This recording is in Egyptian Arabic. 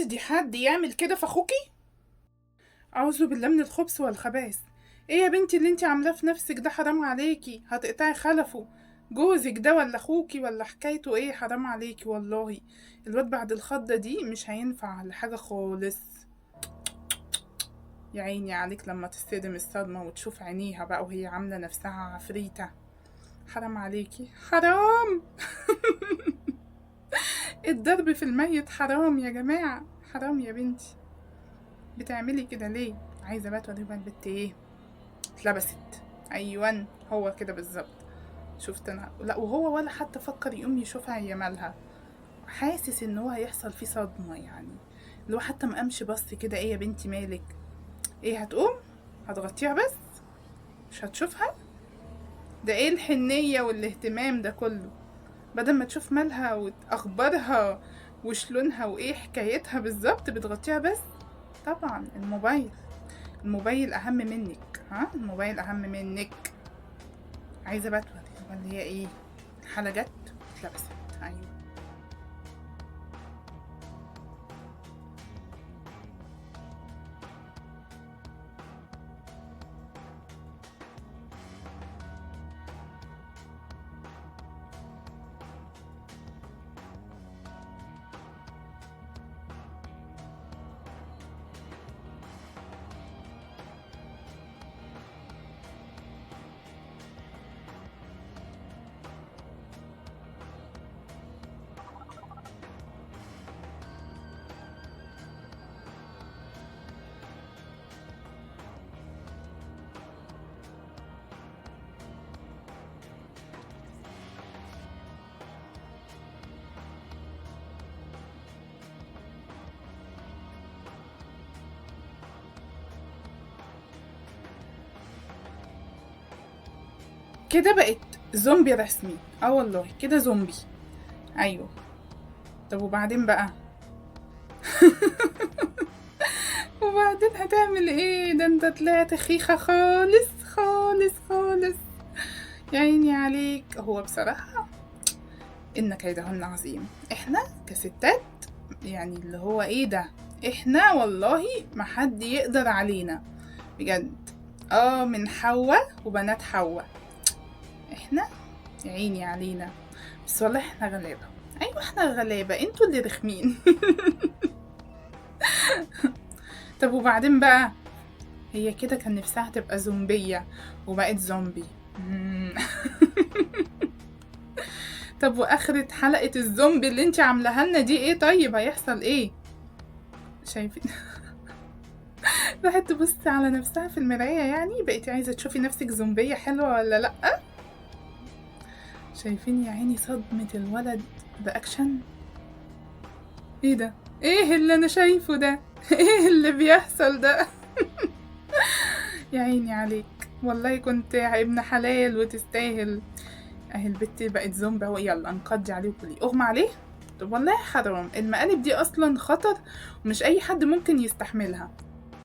ترضي حد يعمل كده في اخوكي؟ اعوذ بالله من الخبث والخباث. ايه يا بنتي اللي انتي عاملاه في نفسك ده؟ حرام عليكي، هتقطعي خلفه جوزك ده ولا اخوكي ولا حكايته ايه؟ حرام عليكي والله. الواد بعد الخضة دي مش هينفع لحاجة خالص. يا عيني عليك لما تصدم الصدمة وتشوف عينيها بقى وهي عاملة نفسها عفريتة. حرام عليكي، حرام. الضرب في الميت حرام يا جماعة، حرام يا بنتي. بتعملي كده ليه؟ عايزة بقى توريه بقى البت ايه اتلبست. ايوان هو كده بالظبط. شفت انا؟ لا وهو ولا حتى فكر يقوم يشوفها هي مالها، حاسس ان هو هيحصل فيه صدمة يعني، اللي هو حتى ما قامش بص كده ايه يا بنتي مالك؟ ايه هتقوم؟ هتغطيها بس مش هتشوفها؟ ده ايه الحنية والاهتمام ده كله؟ بدل ما تشوف مالها واخبارها وشلونها وايه حكايتها بالظبط بتغطيها بس. طبعا الموبايل، الموبايل اهم منك. ها الموبايل اهم منك. عايزه بقى توريها اللي هي ايه الحاله جت اتلبست. ايوه كده بقت زومبي رسمي. والله كده زومبي. ايوه طب وبعدين بقى؟ وبعدين هتعمل ايه؟ ده انت طلعت خيخة خالص خالص خالص، يا عيني عليك. هو بصراحة إن كيدهن عظيم. احنا كستات يعني اللي هو ايه ده، احنا والله ما حد يقدر علينا بجد. من حواء وبنات حواء احنا، يا عيني علينا. بس والله احنا غلابة. ايوه احنا غلابة، انتوا اللي رخمين. طب وبعدين بقى؟ هي كده كان نفسها تبقى زومبية وبقت زومبي. طب واخرة حلقة الزومبي اللي انتي عاملاها لنا دي ايه؟ طيب هيحصل ايه؟ شايفين؟ راحت تبص على نفسها في المراية، يعني بقيتي عايزة تشوفي نفسك زومبية حلوة ولا لأ؟ شايفين يا عيني صدمة الولد بأكشن. ايه ده؟ ايه اللي انا شايفه ده؟ ايه اللي بيحصل ده؟ يا عيني عليك والله، كنت ابن حلال وتستاهل. اهي البت بقت زومبي اهو، يلا نقضي عليه وكلي اغمى عليه. طب والله حرام، المقالب دي اصلا خطر ومش اي حد ممكن يستحملها.